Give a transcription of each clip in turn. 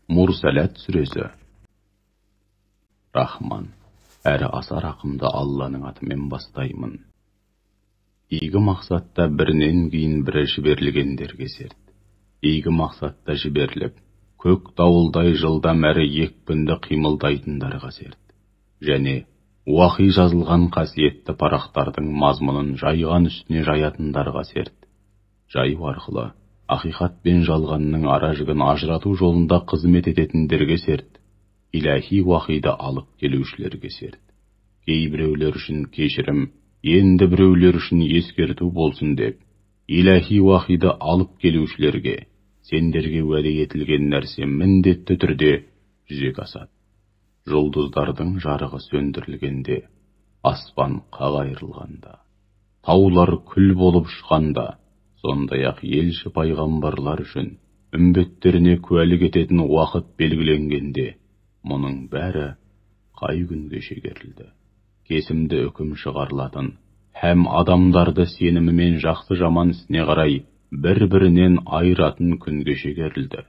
Мурсалат сүресі. Рахман, әрі аса рақымды Алланың атымен бастаймын. Игі мақсатта бірінен кейін бірі жіберілгендерге серт. Игі мақсатта жіберіліп, көк дауылдай жылдам әрі екпінді қимылдайтындарға серт. Және уахи жазылған қасиетті парақтардың мазмұнын жайған үстіне жаятындарға серт. Жаю арқылы ақиқат пен жалғанның ара жігін ажырату жолында қызмет ететіндерге серт. Иләһи уахиді алып келушілерге серт. Кейбіреулер үшін кешірім, енді біреулер үшін ескерту болсын деп, иләһи уахиді алып келушілерге, сендерге уәде етілген нәрсе міндетті түрде жүзеге асады. Жұлдыздардың жарығы сөндірілгенде, аспан қақ айырылғанда, таулар күл болып ұшқанда, сондай-ақ елші пайғамбарлар үшін үмбеттеріне куәлік ететін уақыт белгіленгенде, мұның бәрі қай күнге шегерілді? Кесімді үкім шығарылатын һәм адамдарды сенімімен жақсы жаман ісіне қарай бір-бірінен айыратын күнге шегерілді.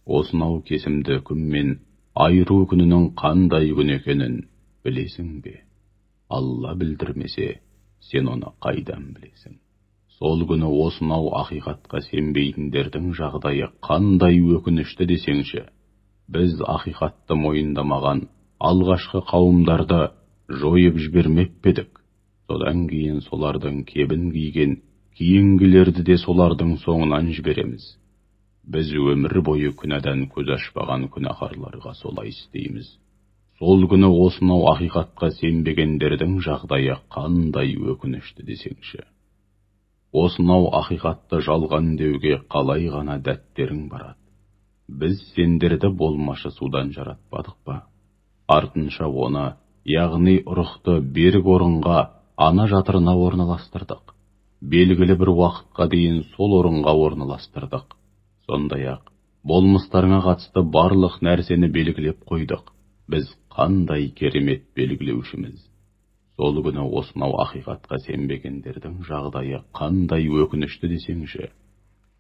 Осынау кесімді үкім мен айыру күнінің қандай күн екенін білесің бе? Алла білдірмесе, сен оны қайдан білесің? Сол күні осынау ақиқатқа сенбейтіндердің жағдайы қандай өкінішті десеңші? Біз ақиқатты мойындамаған алғашқы қауымдарды жойып жібермеп пе едік? Содан кейін солардың кебін киген кейінгілерді де солардың соңынан жібереміз. Біз өмір бойы күнәдан көз ашпаған күнәһарларға солай істейміз. Сол күні осынау ақиқатқа сенбегендердің жағдайы қандай өкінішті десеңші? Осынау ақиқатты жалған деуге қалай ғана дәттерің барады? Біз сендерді болмашы судан жаратпадық па? Артынша оны, яғни ұрықты берік орынға, ана жатырына орналастырдық. Белгілі бір уақытқа дейін сол орынға орналастырдық. Сондай-ақ, болмыстарыңа қатысты барлық нәрсені белгілеп қойдық. Біз қандай керемет белгілеушіміз. Сол күні осынау ақиқатқа сенбегендердің жағдайы қандай өкінішті десеңші?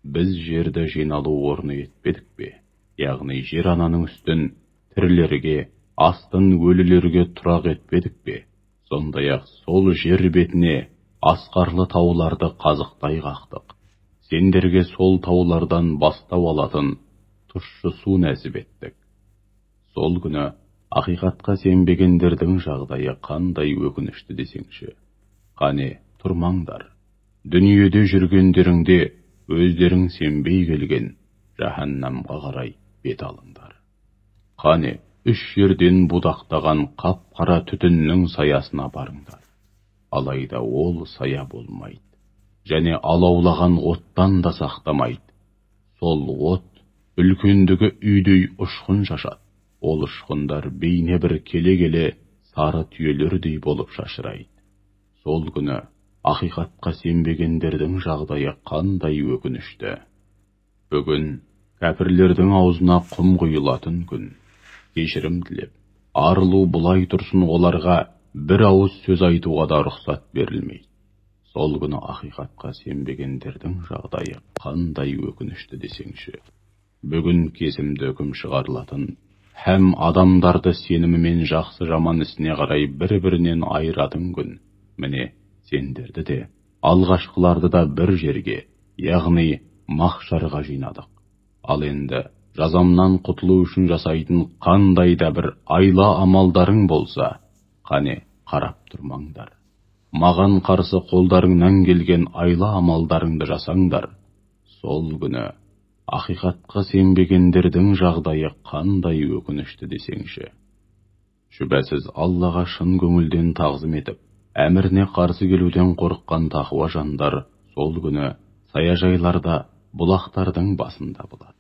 Біз жерді жиналу орны етпедік пе? Яғни жер ананың үстін тірілерге, астын өлілерге тұрақ етпедік пе? Сондай-ақ сол жер бетіне асқарлы тауларды қазықтай қақтық. Сендерге сол таулардан бастау алатын тұщы су нәсіп еттік. Сол күні ақиқатқа сенбегендердің жағдайы қандай өкінішті десеңші? Қане, тұрмаңдар. Дүниеде жүргендеріңде өздерің сенбей келген жаһаннамға қарай бет алыңдар. Қане, үш жерден будақтаған қап-қара түтіннің саясына барыңдар. Алайда ол сая болмайды, және алаулаған оттан да сақтамайды. Сол от үлкендігі үйдей ұшқын шашады. Ол ұшқындар бейне бір келе-келе сары түйелердей болып шашырайды. Сол күні ақиқатқа сенбегендердің жағдайы қандай өкінішті. Бүгін кәпірлердің аузына құм құйылатын күн. Кешірім тілеп, арылу бұлай тұрсын, оларға бір ауыз сөз айтуға да рұқсат берілмейді. Сол күні ақиқатқа сенбегендердің жағдайы қандай өкінішті десеңші? Бүгін кесімді үкім шығарылатын һәм адамдарды сенімімен жақсы жаман ісіне қарай бір-бірінен айыратын күн. Міне, сендерді де, алғашқыларды да бір жерге, яғни махшарға жинадық. Ал енді жазамнан құтылу үшін жасайтын қандай да бір айла амалдарың болса, қане, қарап тұрмаңдар. Маған қарсы қолдарыңнан келген айла амалдарыңды жасаңдар. Сол күні ақиқатқа сенбегендердің жағдайы қандай өкінішті десеңші? Шүбәсіз Аллаға шын көңілден тағзым етіп, әміріне қарсы келуден қорыққан тақуа жандар сол күні саяжайларда, бұлақтардың басында болады.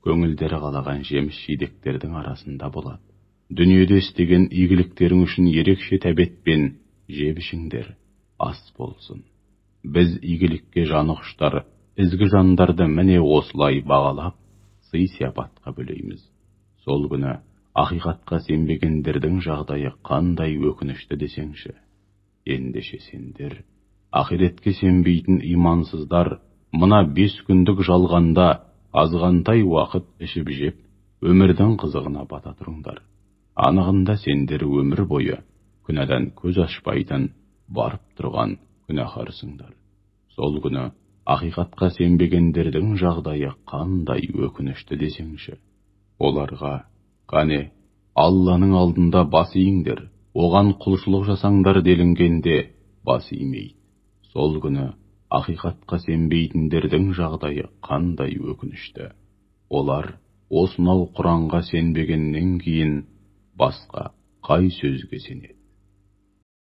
Көңілдері қалаған жеміс-жидектердің арасында болады. Дүниеде істеген игіліктерің үшін ерекше тәбетпен жеп ішіңдер, ас болсын. Біз игілікке жаны құштар, ізгі жандарды міне осылай бағалап, сый-сияпатқа бөлейміз. Сол күні ақиқатқа сенбегендердің жағдайы қандай өкінішті десеңші? Ендеше сендер, ақиретке сенбейтін имансыздар, мына 5 күндік жалғанда азғантай уақыт ішіп жеп, Өмірдің қызығына бата тұрыңдар. Анығында сендер өмір бойы күнәдан көз ашпайтын барып тұрған күнәһарсыңдар. Сол күні ақиқатқа сенбегендердің жағдайы қандай өкінішті десеңші. Оларға: «Қане, Алланың алдында бас иіңдер, оған құлшылық жасаңдар» делінгенде бас имейді. Сол күні ақиқатқа сенбейтіндердің жағдайы қандай өкінішті. Олар осынау Құранға сенбегеннен кейін басқа қай сөзге сенеді?